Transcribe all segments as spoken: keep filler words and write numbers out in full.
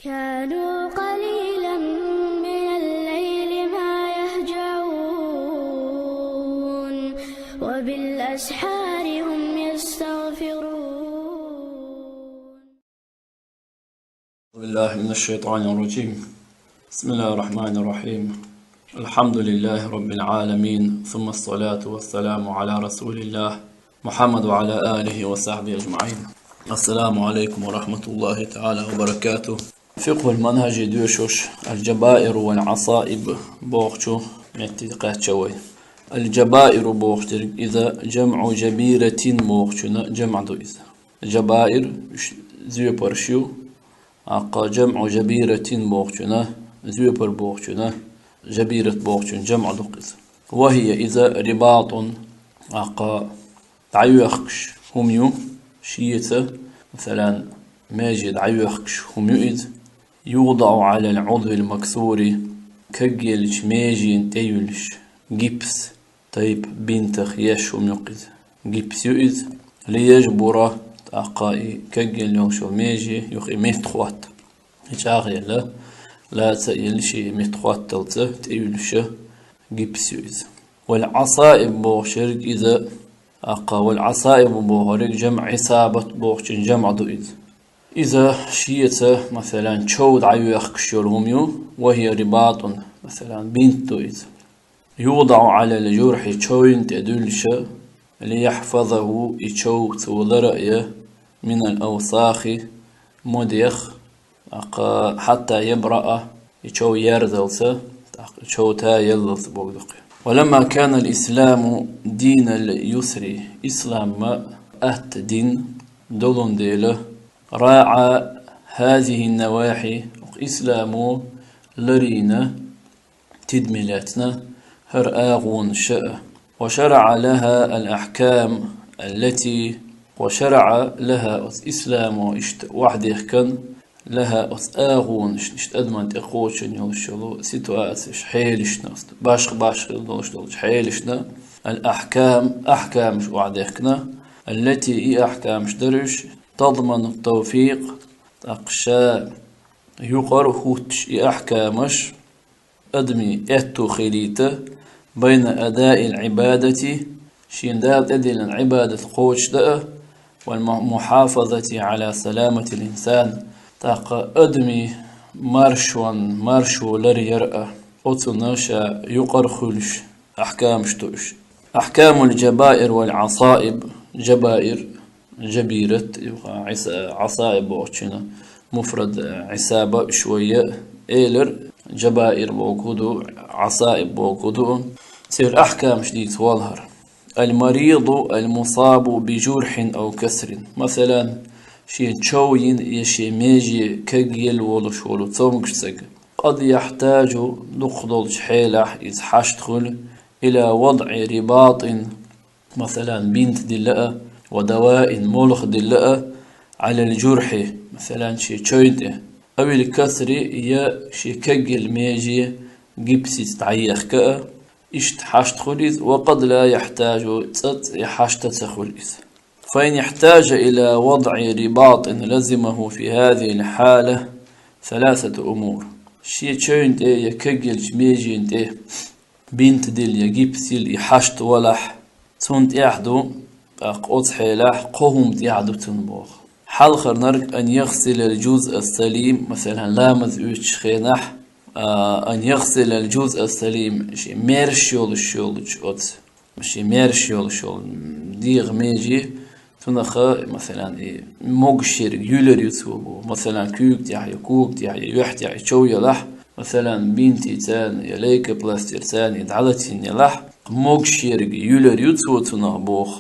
كانوا قليلا من الليل ما يهجعون، وبالأسحار هم يستغفرون. أعوذ بالله من الشيطان الرجيم. بسم الله الرحمن الرحيم. الحمد لله رب العالمين، ثم الصلاة والسلام على رسول الله محمد وعلى آله وصحبه أجمعين. السلام عليكم ورحمة الله تعالى وبركاته. فقه المنهج доьшуш الجبائر والعصائب бохучу метте кхаьчча вай. الجبائر бохучу дерг иза جمع جبيرة бохучунна جمع ду иза. جبائر уьш зуьйпарш ю, тӀаккха جمع جبيرة бохучунна, зуьйпар бохучунна, جبيرة бохучунна جمع ду иза. وهي иза رباط, тӀаккха дӀайоьхкуш хӀума ю, шеца, масала, меже дӀайоьхкуш хӀума ю иза. يوضع على العضو المكسور, кагъеллачу межена тӀе юьллуш, гипс тайпа бинтах еш хӀума ю иза. Гипс ю иза. ليجبر, тӀаккха и кагъелла йолуш йолу меже юха и меттахӀотта. И чӀагӀъелла, лаца а елла, шен меттахӀотталца тӀе юьллуш гипс ю иза. والعصائب бохучу дерг иза, тӀаккха والعصائب бохург جمع عصابة бохучун جمع ду иза. Иза шеца, масала, чов дӀайоьхкуш йолу хӀума ю, وهي رباط, масала, бинт ду иза. يوضع على الجرح, човна тӀе дуьллуш, ليحفظه, и чов цо лара а ян, من الأوساخ, модех, тӀаккха حتى يبرأ, и чов яьрзалца, тӀаккха и чов таяллалца боху дукха. ولما كان الإسلام دين اليسر, ислам ма атта дин долун дела, راعى هذه النواحي, исламо ларийна, тидаме лаьцна хӀара агӀонаш а. وشرع لها الأحكام التي, وشرع لها, оцу исламо иштта охьадехкина, لها, оцу агӀонашна, иштта адамна тӀе кхочун йолуш йолу ситуацеш, хьелашна, башха-башха хила долуш долчу хьелашна, الأحكام, ахькамаш охьадехкина, التي, и ахькамаш дара уьш, تضمن التوفيق, тӀаккха ша юкъара хӀуттуш и ахькамаш, адамийн аьтто хилийта, بين أداء العبادة, шен Дала тӀедиллина Ӏибадат кхочушдан а, والمحافظة على سلامة الإنسان, тӀаккха адамийн маршонна маршо ларъяр а, оцунна ша юкъара хуьлуш ахькамаш ду уьш. أحكام الجبائر والعصائب, جبائر, جبيرة, юха Ӏиса-, عصائب бохучунна муфрад, عصابة уьш вай а элира, جبائر бохург ду, عصائب бохург ду, церан ахькамаш дийца валахьара. المريض المصاب بجرح أو كسر. Масала, шен чов йина я шен меже кагъелла волуш волу цомгуш стаг. قد يحتاج, дукхах долчу хьелахь иза хьашт хуьлу, إلى وضع رباط, масала, бинт дилла а, ودواء, молха дилла а, على الجرح, масала, шен чойн тӀе, أو الكسر, я шен кагъелла меже гипсица дӀаехка а, иштта хьашт хуьлу иза, وقد لا يحتاج, цкъацкъа и хьашт ца хуьлу иза. فإن احتاج إلى وضع رباط لزمه في هذه الحالة ثلاثة أمور. Шен чойн тӀе я кагъеллачу межен тӀе бинт дилла я гипс йилла и хьашт валахь, цунна тӀехь ду, тӀаккха оцу хьелахь кхо хӀума тӀехь ду цунна боху. Хьалхарнарг, أن يغسل الجزء السليم, масала, ламаз оьцучу хенахь, а, أن يغسل الجزء السليم, шен маьрша йолуш йолчу оцу, шен маьрша йолуш йолу дегӀан меже, цунах, масала, и могуш ерг юьллур ю цо боху. Масала, куьйга тӀехь я, кога тӀехь я, юьхь тӀехь я чов ялахь, масала, бинтица я лейкопластырца я дӀалатийна ялахь, могуш ерг юьллур ю цо цунах боху.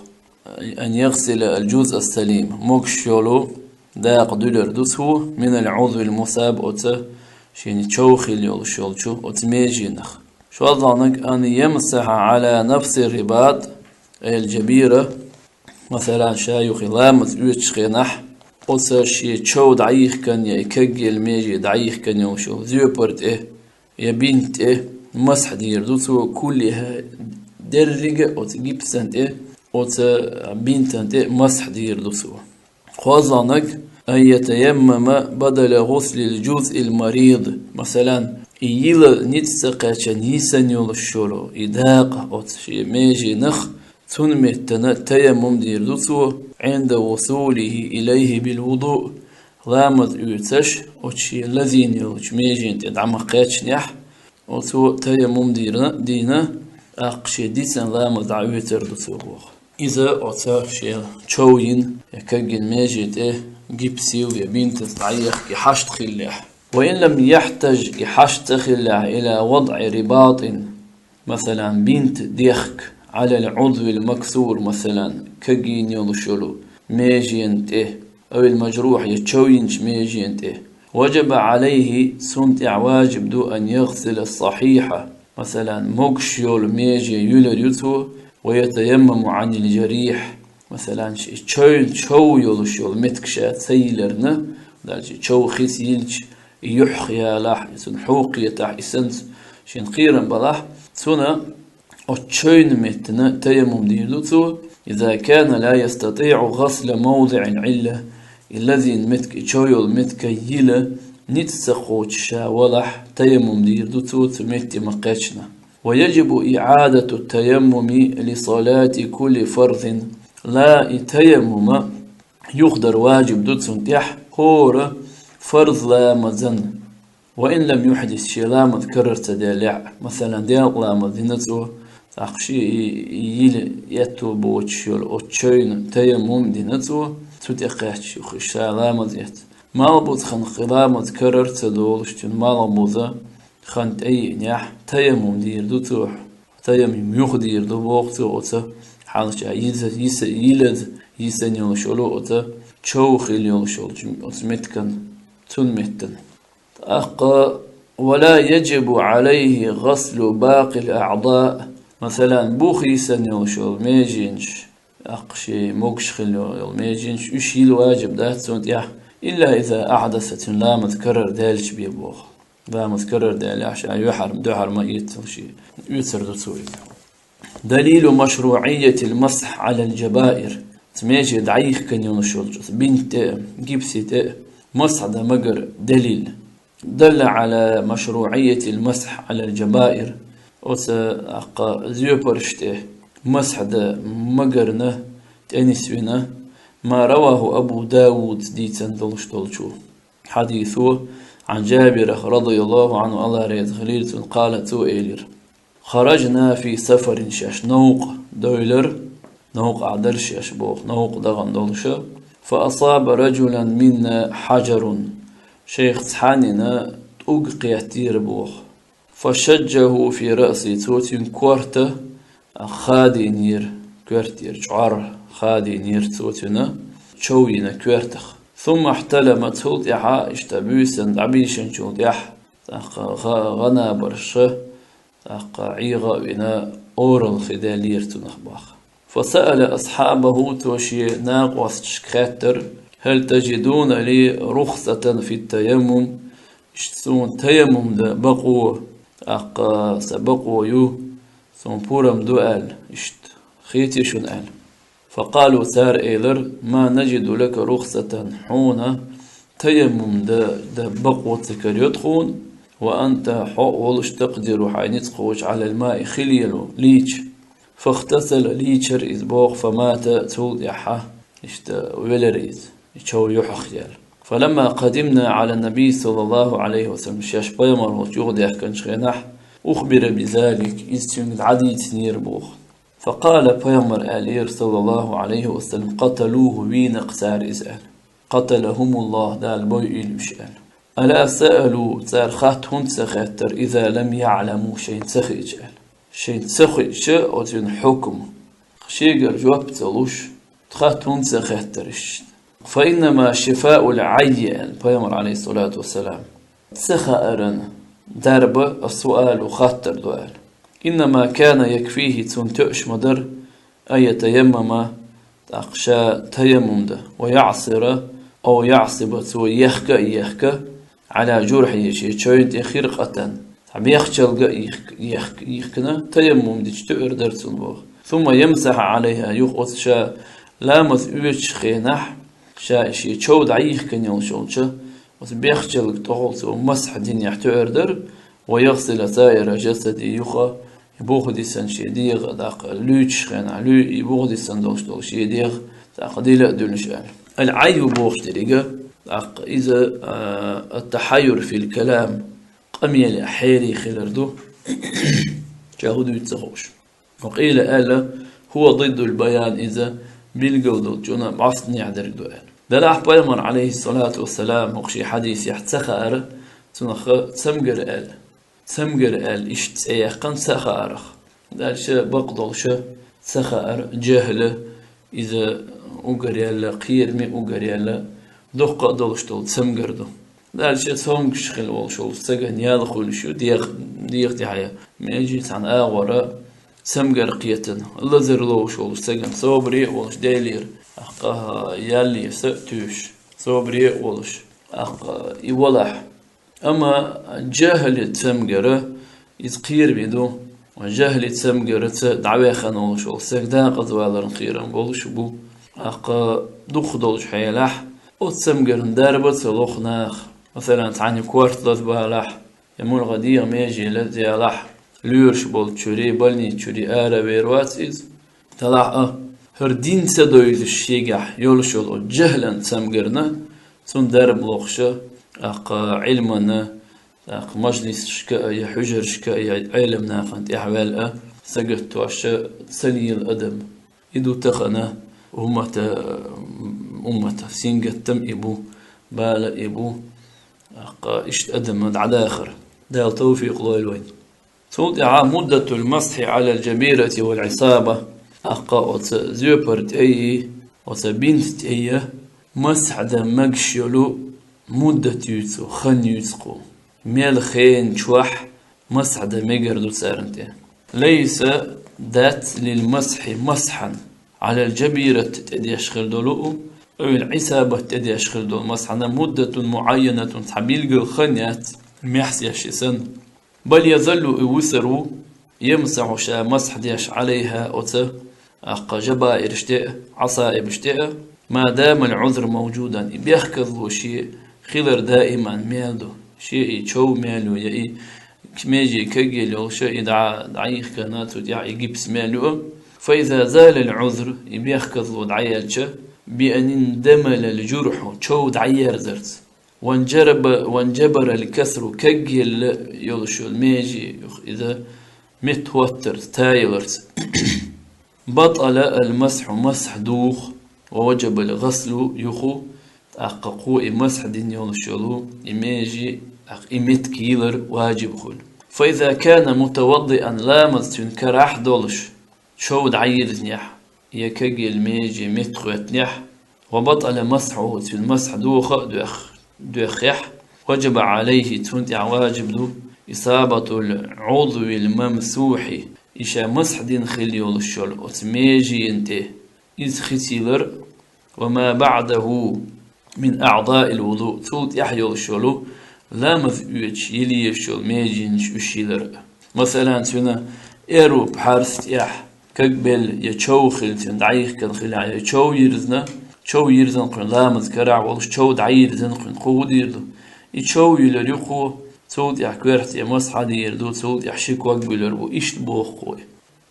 أن يغسل الجزء السليم, могуш йолу дакъа дуьллур ду цо, من العضو المصاب, оцу шен чов хилла йолуш йолчу оцу меженах. ШолгӀаниг, أن يمسح على نفس الرباط أي الجبيرة, масала, ша юха ламаз оьцучу хенахь, оцу шен чов дӀайихкина я и кагъелла меже дӀайихкина йолуш йолу зуьйпар тӀе, я бинт тӀе масхь дийр ду цо, كلها, деррига а оцу гипсан тӀе, оцу бинтан тӀе масхь дийр ду цо. КхозлагӀнаг, أن يتيمم بدل غسل الجزء المريض. Масалан, и йила ницкъ ца кхаьчна йисна йолуш йолу и дакъа оцу шен меженах, цунна меттана таяммум дийр ду цо, عند وصوله إليه بالوضوء. Ламаз оьцуш, оцу шен лазийна йолчу меженна тӀе дӀа ма-кхаьчнехь, оцо таяммум дийрна, дийна, тӀаккха шен дисна ламаз дӀаоьцур ду цо боху. Иза оцу шен чов йина я кагйина меже тӀе гипсал я бинтаца дӀаехка и хьашт хиллехь. وإن لم يحتج, и хьашт ца хиллехь, إلى وضع رباط, масалан, бинт дехка, على العضو المكسور, масалан, кагйина йолуш йолу меженна тӀе, أو المجروح, я чов йинчу меженна тӀе. وجب عليه, цунна тӀехь важиб ду, أن يغسل الصحيح, масалан, могуш йолу меже юьлур ю цо, ويتيمم عن الجريح, масалан, ши чов, чов йолуш йолу меттиг ша ца йиларна, даже чов хица йилча, и юьхь ялахь, и цунна хьу кхетахь, и санна шена кхерам балахь, цунна оцу чевнан меттана таяммум дийр ду цо, إذا كان لا يستطيع غسل موضع العلة, и лазийна меттиг, и чов йолу меттиг йила ницкъ ца кхочуш ша валахь, таяммум дийр ду цо, цу метте ма-кхаьчна. ويجب إعادة التيمم لصلاة كل فرض. Ла и таяммума юхадар важиб ду цунна тӀехь хӀора фарз ламазан. وإن لم يحدث, шен ламаз карара ца даьллехь, масалан, делкъа ламаз дина цо, тӀаккха шен и, и йила этто боцуш йолу оцу чевнан таяммум дина цо, цу тӀе кхаьчча юха ша ламаз эц. Малхбуза хан кхин ламаз карара ца долуш, цуьнан малхбуза хан тӀееънехь, таяммум дийр ду цо, таяммум юхадийр ду боху цо оцу хьалча йиса, йиса, йилаза, йисна йолуш йолу оцу чов хилла йолуш йолчу оцу меттиган, цунна меттана. ТӀаккха, ولا يجب عليه غسل باقي الأعضاء. Масалан, бух йисна йолуш йолу меженаш, тӀаккха шен могуш хилла йолу меженаш, уьш йила важиб дац цунна тӀехь, إلا إذا أحدث, цуьнан ламаз карара даьлча бен боху. Ламаз карара даьллехь, ша юьхьар, дуьхьар ма эццал шен, оьцур ду цо иза. دليل مشروعية المسح على الجبائر. Цу меже дӀайихкина йолуш йолчу бинт тӀе, гипси тӀе масхь дан магар далил. دل على مشروعية المسح على الجبائر. Оцу, тӀаккха, зоьпарш тӀе масхь дан магарна тӀе нисвина, ما رواه أبو داود, дийцина долуш долчу хьадисо, عن جابر رضي الله عنه, АллахӀ реза хилийла цунна, قال, цо элира: خرجنا في سفر, шаьш новкъа девлира, новкъахь дара шаьш боху, новкъа дахана долуша, فأصاب رجلا منا حجر, шайх цхьаннена тӀулг кхеттера боху, فشجه في رأسه, цо цуьнан корта хадийнера, коьртера чӀор хадийнера цо цуьнан, чов йина коьртах. ثم احتلم, цул тӀаьхьа иштта буьйсанна дӀабийшинчул тӀаьхьа, тӀаккха гӀа-, гӀанабарша, тӀаккха ӀийгӀа а вина, оралла хи даьллера цунах боху. فسأل أصحابه, цо шен накъосташка хаьттира: هل تجدون لي رخصة في التيمم? Иштта суна таяммум дан бакъо, тӀаккха сан бакъо ю, суна пурам ду аьлла, иштта хетий шуна аьлла. فقالوا, цара элира: ما نجد لك رخصة, хьуна таяммум дан, дан бакъо ца карайо тхуна, وأنت, хьо а волуш, تقدر, хьайн ницкъ кхочуш, على الماء, хи лело, лийча. فاغتسل, лийчира иза боху, فمات, цул тӀаьхьа иштта велира иза, и чов юьхьах яьлла. فلما قدمنا على النبي صلى الله عليه وسلم, шаьш пайхамар волчу юхадаьхкинчу хенахь, أخبر بذلك, иза цуьнга дӀадийцинера боху. فقال, пайхамар аьллера, صلى الله عليه وسلم: قتلوه, вийнакх цара иза аьлла. قتلهم الله, Дала бойийла уьш аьлла. ألا سألوا, цара хатта хӀунда ца хаьттара, إذا لم يعلموا, шайна ца хиъча аьлла. Шайна ца хиъча оцуьнан хьукма, шегара жоп ца луш, хатта хӀунда ца хаьттара иштта. فإنما شفاء العي, аьлла пайхамар, عليه الصلاة والسلام. Ца хааран дарба السؤال, хаттар ду аьлла. إنما كان يكفيه, цунна тоьаш ма дара, أن يتيمم, тӀаккха ша таяммум дан, ويعصر أو يعصب, цо ехка а ехка, على جرحه, шен чевна тӀе, خرقة, цхьа бехчалга а йихк-, ехк-, йихкина, таяммум дича тоьар дара цунна боху. ثم يمسح عليها, юха оцу ша ламаз оьцучу хенахь, ша шен чов дӀайихкина йолуш йолча оцу бехчалга тӀехула цо масхь динехь тоьар дара, ва ягӀсила саира жасади, юха бухадисина шен дегӀ, тӀаккха луьйчу хенахь луьй, и бухадисина долуш долу шен дегӀ, тӀаккха дила а дуьллуш аьлла. Ал-Ӏаййу бохуш дерг, тӀаккха иза, а, ат-тахьаййур фил калам, къамеле хьерий хилар ду, ша хӀун дуьйцу ца хууш. Ва къийла аьлла, хӀува диддул баян, иза билгал долчунна бӀостанехьа дерг ду аьлла. Делахь пайхамар, Ӏалайхиссалату вассалам, хӀокху шен хьадисехь ца хаьара, цунах цамгар аьлла. Цамгар аьлла иштта цӀе яьккхина ца хаарах. Дальше бакъдолуша ца хаьара, жахӀла, иза угар яьлла, кхераме угар яьлла, дуккха а долуш долу цамгар ду. Дальше цомгуш хила волуш волу стагана ял хуьлуш ю, дегӀ, дегӀ тӀехь я, меже цхьана агӀора цамгар кхетана, лазар ловуш волу стагана, собаре а волуш, Делера, ахь къа ялле са а туьйсуш, собаре а волуш, ахь къа и валахь. Амма жахӀли цамгара иза кхераме ду, жахӀли цамгараца дӀаваьхна волуш волу стаг декъаза валарна кхерам болуш бу. Ахь къа дукхах долчу хьелахь, оцу цамгарна дарба а ца лоху наха. Масалан, цхьаьна корта лазабалахь, я муьлхха дегӀан меже лазаялахь, лоьруш болчу чуьра, больница чуьра ара вер вац иза. Делахь а, хӀара дин ца довзуш шегахь йолуш йолу оцу жахӀлан цамгарна, цунна дарба лохуша, тӀаккха Ӏилманна, тӀаккха мажлисашка а, я хьуьжаршка а, я Ӏелам нахана тӀехь ваьлла а, сагатдоша ца лела адам. И ду тахана уммата, уммата сингаттам и бу, бала и бу, тӀаккха иштта адам дӀадахар. Дала тавфикъ лойла вайн. Цул тӀаьхьа муддатул масхьи Ӏалал жабирати вал Ӏисаба. ТӀаккха оцу зоьпар тӀе, оцу бинт тӀе масхь дан мегаш йолу муддат юьйцу, хан юьйцу кху. Мел хенан чохь масхь дан мегар ду царна тӀе. Лайса, дац, лил масхьи, масхьан, Ӏалал жабират тӀедеш хир долу, авил Ӏисабат тӀедеш хир долу масхьана муддатун муӀайянатун, цхьа билггал хан яц, мехьсеш и санна. Бал язаллу, и вусар ву, ямсахьу, ша масхь деш, Ӏалайхьа, оцу, тӀаккха жабаирш тӀе а, Ӏасаибаш тӀе а, ма дамал Ӏузру мавжудан, и бехказло шен хилар даиман мел ду. Шен и чов мел ю, я и меже кагъелла йолуш, и дӀа, дӀайихкина, цу тӀехь и гипс мел ю. Фа иза залал Ӏузру, и бехказло дӀаелча, би ан индамалал журхьу, чов дӀаерзарца. Ван жараба, ван жабарал касру, кагъелла йолуш йолу меже, юха иза меттахӀоттарца, таяларца. БатӀала ал масхьу, масхь духу, ва ваджабал гъаслу, юха, тӀаккха кхо и масхь дина йолуш йолу, и меже, тӀаккха и меттиг йилар ваджиб хуьлу. Фа иза кана мутаваддиан, ламаз цуьнан карахь долуш, чов дӀайирзинехь, я кагъелла меже меттахӀоьттинехь, ва батӀала масхьуху, цуьнан масхь доха а доьх-, доьххехь, ваджаба Ӏалайхи, цунна тӀехь ваджиб ду, исабатул Ӏузвил мамсухьи, и ша масхь дина хилла йолуш йолу оцу меженан тӀе иза хи ца йилар, ва ма баӀдаху мин аӀдаил вуду, цул тӀехь йолуш йолу ламаз оьцуш йила езаш йолу меженаш уьш йилар а. Масалан, цуьнан эру пхьарс тӀехь кагбелла я чов хилла, цуьнан дӀайихкина хилахь, я чов йирзина, чов йирзина кхуьнан ламаз карахь волуш, чов дӀайирзина кхуьнан, кху хӀун дийр ду? И чов йилар ю кхо, цул тӀехь коьрта тӀе масхь дийр ду, цул тӀехь ши ког буьллур бу, иштта боху кхо.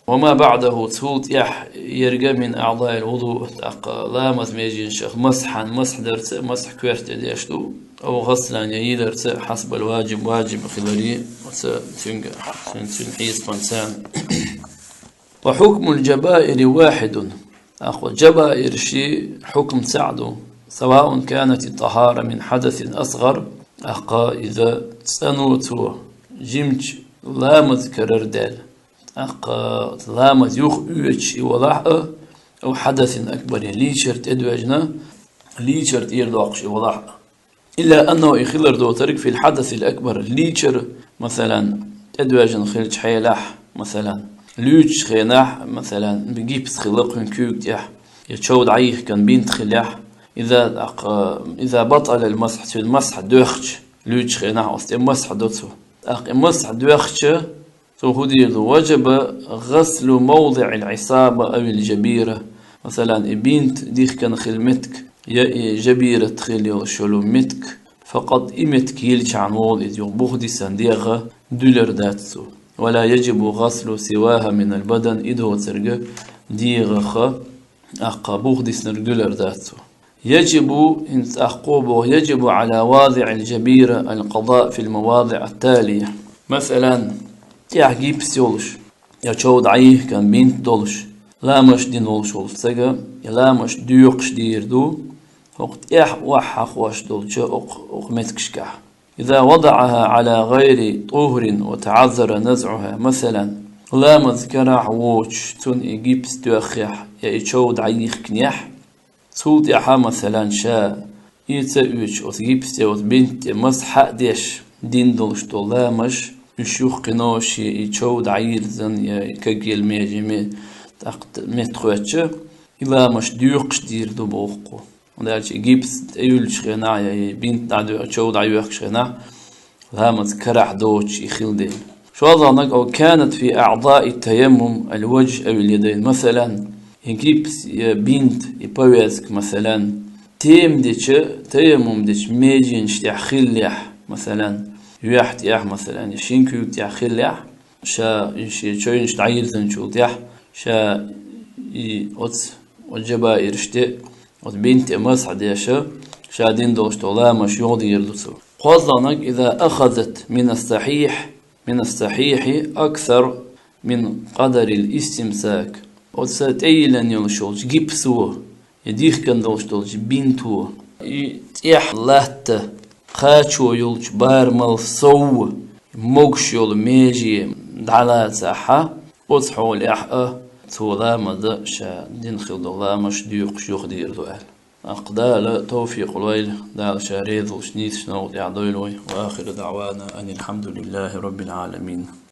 Ва ма баӀдаху, цул тӀехь ерг а мин аӀдаил вуду, тӀаккха ламаз меженашах масхьан, масхь дарца, масхь коьрта тӀе деш ду, ав гъаслан, я йиларца, хьасбал ваджиб, ваджиб хиларе, оцу цуьнга, цуьнан, цуьнан хьесапанца. Ва хьукмул жабаири вахьидун. ТӀаккха жабаирши хьукм цхьаъ ду. Саваун канати тахара мин хьадасин асгъар, тӀаккха иза цӀано цо, жимачу ламаз карара даьлла, тӀаккха ламаз юха оьцуш и валахь а, ав хьадасин акбари, лийчар тӀедоьжна, лийчар тӀера доккхуш и валахь а. Илла аннаху, и хилар доцург, фил хьадасил акбар, лийчар, масалан, тӀедоьжна хилчу хьелахь, масалан, луьйчучу хенахь, масалан, гипс хилла кхуьнан куьйга тӀехь, я чов дӀайихкина бинт хилахь, иза, тӀаккха, иза батӀалал масхь, цуьнан масхь доьхча, луьйчучу хенахь оцу тӀе масхь до цо. ТӀаккха и масхь доьхча, цо хӀун дийр ду? Ваджаба гъаслу мавдиӀил Ӏисаба авил жабира. Масалан, и бинт дихкина хилла меттиг, я и жабират хила йолуш йолу меттиг, факъат и меттиг йилчахьана волу иза юха бух дисна дегӀах дуьллур дац цо. ولا يجب غسل سواها من البدن, и доцург дегӀах, тӀаккха бух диснарг дуьллур дац цо. يجب, хӀинца тӀаккха боху, يجب على واضع الجبيرة القضاء في المواضع التالية. Масалан, тӀехь гипс йолуш, я чов дӀайихкина бинт долуш, ламазаш дина волуш волчу стага, я ламазаш доькхуш дийр ду, хӀокху тӀехь охьахош долчу окху, окху меттигашкахь. إذا وضعها على غير طهر وتعذر نزعها, масалан, ламазан карахь воцуш, цунна и гипс тоьхнехь, я и чов дӀайихкинехь, цул тӀаьхьа, масалан, ша и ца оьцуш, оцу гипс тӀе, оцу бинт тӀе масхьа а деш, дина долуш долу ламазаш, уьш юхкино шен и чов дӀайирзина, я и кагъелла меже ме-, тӀаккха меттахоьттича, и ламазаш доькхуш дийр ду боху кхо. ХӀунда аьлча и гипс тӀеюьллучу хенахь, я и бинт дӀадоь-, чов дӀайоьхкучу хенахь, ламазан карахь доцуш и хила дела. ШолгӀаниг, أو كانت في أعضاء التيمم الوجه أو اليدين. Масалан, и гипс, я бинт, и повязка, масалан, тема дечу, таяммум дечу меженаш тӀехь хиллехь, масалан, юьхь тӀехь, масалан, я шина куьйга тӀехь хиллехь, ша и шен чевнаш дӀайирзинчул тӀаьхьа, ша и оцу, оцу жабаираш тӀе, оцу бинт тӀе масхьа деш, ша дина долуш долу ламазаш юхадийр ду цо. КхозлагӀниг, إذا أخذت من الصحيح، من الصحيح أكثر من قدر الاستمساك. Оцу тӀейиллина йолуш йолчу гипсо, я дихкина долуш долчу бинто, и тӀехь латта кхачо йолчу барамал сов могуш йолу меже дӀалацахь, оцу хьолехь а цо ламаз ша дина хила долу ламазаш доькхуш юхадийр ду аьлла. ТӀаккха Дала тавфикъ лойла, Дала Ша резалуш нийсачу новкъа тӀехь дойла вай. وآخر دعوانا أن الحمد لله رب العالمين.